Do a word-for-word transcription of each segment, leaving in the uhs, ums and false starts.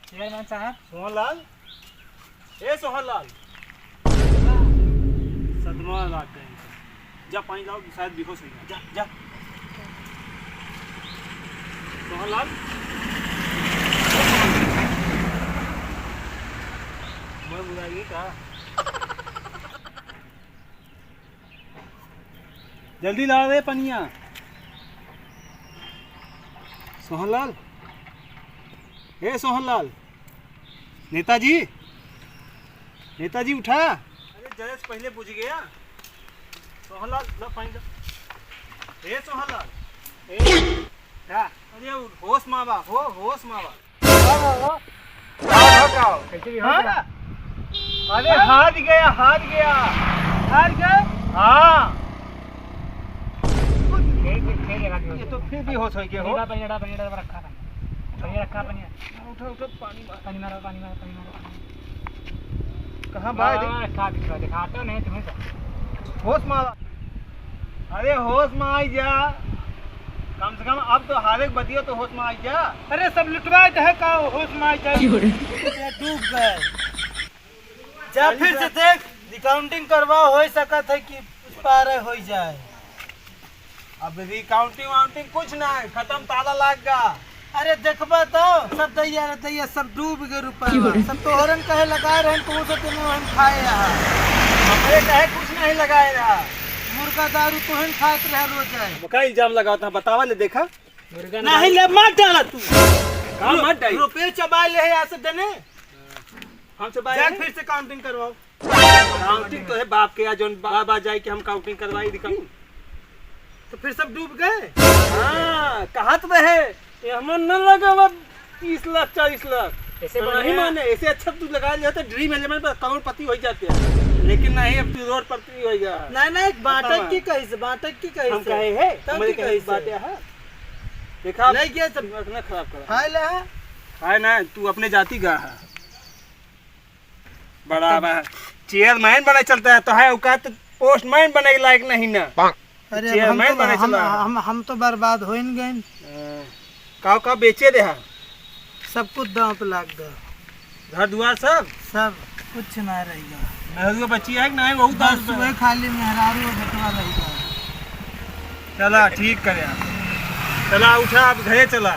चेयरमैन साहब। सोहनलाल, ए सोहनलाल, सदमा लाग गए इनका। जा पानी लाओ, शायद बेहोश हो गया। जा, जा। सोहनलाल, मैं बुलाइए का? जल्दी ला रे पनिया। सोहनलाल, हे सोहनलाल, नेताजी, नेताजी उठा। अरे जरा से पहले बुझ गया। सोहनलाल, ला पानी ला। हे सोहनलाल, ए, का? अरे होश मा बा, हो, होश मा बा। का हो, हो? का हो, का हो? कैसे भी हो हाँ? गया? अरे हाँ? हार गया, हार गया। हार गए? हाँ। ये तो फिर भी होश हो गया हो। पनिया, पनिया, पनिया रखा, पनिया। पनिया रखा, पनिया। उठा, उठा, पानी मार। पानी मारो, पानी मारो, पानी मारो, पानी मारो। कहाँ बा रे? हाँ, रखा, दिखा, दिखाता नहीं तुम्हें तो। होश मा। अरे होश मा आई जा, कम से कम अब तो हारे के बतिया तो होश मा आई जा। अरे सब लुटवा दे है का, होश मा आई जा। क्यों रे? ये डूब गए। जा फिर से देख, रिकाउंटिंग करवा, हो सकत है कि कुछ पार हो जाए। अब रिकाउंटिंग वाउंटिंग कुछ ना है, खत्म, ताला लाग गा। अरे देखबा तो सब दैया रे दैया सब डूब गए रुपया। क्यों रे? सब तोहरन कहे लगा रहे हैं, तू से तेने हम खाए रहा। हमरे कहे कुछ नहीं लगाए रहा। मुर्गा दारू तोहन खात रहे रोज है। का इल्जाम लगावत है, बतावा ले देखा। मुर्गा नहीं ले, मार डाला तू। का मार डाली? रुपये चबाए ले है यहाँ से देने। हम चबाए जा ले? फिर से काउंटिंग करवाओ। काउंटिंग तो है बाप के यहाँ, जौन बाबा जाए के हम काउंटिंग करवाई दिखाई। तो फिर सब डूब गए? हाँ, कहा तो है, ये हमन न लगावा तीस लाख, चालीस लाख। ऐसे तो बढ़िया। नहीं माने, ऐसे अच्छा तू लगा लिया तो ड्रीम इलेवन पर करोड़पति हो जाते हैं, लेकिन नहीं, अब तू रोड पर तू हो जा। नहीं, नहीं, बाटक बतावा। की कही से, बाटक की कही हम से। कहे है, तब हमारे की कहे कही से। बात है। देखा, नहीं किया सब। दिमाग ना खराब करा। खाए ले है। खाए ना, तू अपने जाति का है। बड़ा बा, चेयरमैन बने चलता है, तो है औकात, पोस्टमैन बने के लायक नहीं ना। अरे, अब हम चेयरमैन तो, बने हम, चला। हम, हम तो बर्बाद होइन गइन। हाँ। का, का बेचे दे हा? सब कुछ दांव पे लाग गया। घर दुआर सब? सब, कुछ ना रह गया। मेहरुआ बच्ची है कि नहीं, वहू बस दांव पे? वही खाली मेहरारू और बेटवा रह गया। चला, ठीक करे आप। चला, उठा, अब घरे चला।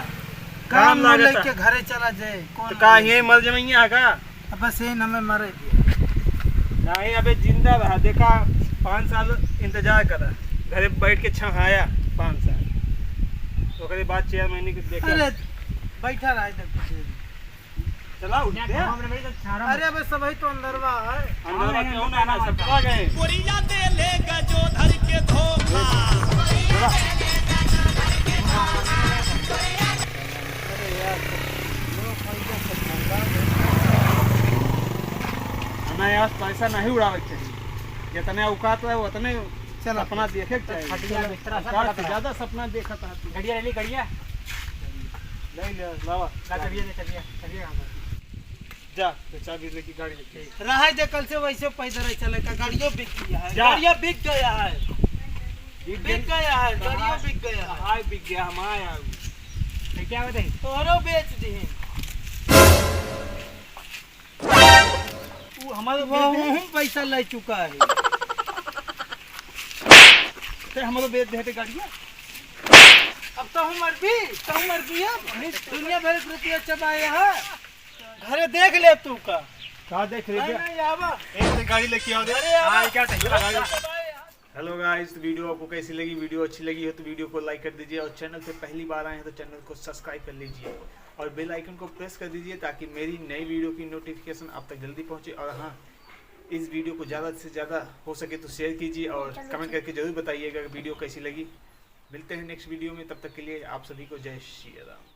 काम काम लागत लेके है। घरे चला जाए, कौन तो का आवे? यही मर जमैया है का? अब बस यही हमें मरे दिया। नहीं, अबे जिंदा रहा, देखा, पाँच साल इंतजार करा, घरे बैठ के छहाया पाँच साल, ओकरे बाद चेयरमैनी के देखा। अरे, बैठा रहा इधर कुछ देर। चला, उठते हैं। अरे, अबे सबही तो अंदरवा है। अंदरवा क्यों ना, ना, सब चला गए। कोरिया दे ले गजो धर के धोखा। चला। अरे यार, हमें यार पैसा नहीं उड़ावे के चाहिए। जितने औकात है, उतने चल। सपना देखे के चाहिए। खटिया बिस्तरा सब औकात से रख रहा। ज्यादा सपना देखत है तू। गड़िया ले ली, गड़िया। ले ले, लावा। ला, चबिया दे, चबिया, चबिया कहाँ पर? जा, तो चाबी लेके गाड़ी लेके। रहा दे, कल से वैसे पैदल ही चले का, गाड़ियों बिक गया है, जा। गाड़ियों बिक गया है। बिक बिक गया है, गाड़ियों बिक गया है। हाय बिक गया, हम आए आए। तो क्या बताई? तोहरो बेच दी। वो हमारे वो बेच दे। हूँ पैसा ले चुका है। ते हमारे बेच दे हटे गाड़िया। अब तो हम मर भी, तो हम मर भी अब। दुनिया भर के रुपया चबाए है। घरे देख ले तू का। का देख ले नहीं, बे? नहीं, आवा। एक तो गाड़ी लेके आओ दे। अरे, आवा। हाँ, क्या चाहिए? गाड़ी। चबाए है। Hello guys, तो वीडियो आपको कैसी लगी? वीडियो अच्छी लगी हो तो वीडियो को लाइक कर दीजिए और चैनल पे पहली बार आए हैं तो चैनल को सब्सक्राइब कर लीजिए और बेल आइकन को प्रेस कर दीजिए ताकि मेरी नई वीडियो की नोटिफिकेशन आप तक जल्दी पहुंचे। और हाँ, इस वीडियो को ज़्यादा से ज़्यादा हो सके तो शेयर कीजिए और कमेंट करके ज़रूर बताइएगा कि वीडियो कैसी लगी। मिलते हैं नेक्स्ट वीडियो में, तब तक के लिए आप सभी को जय श्री राम।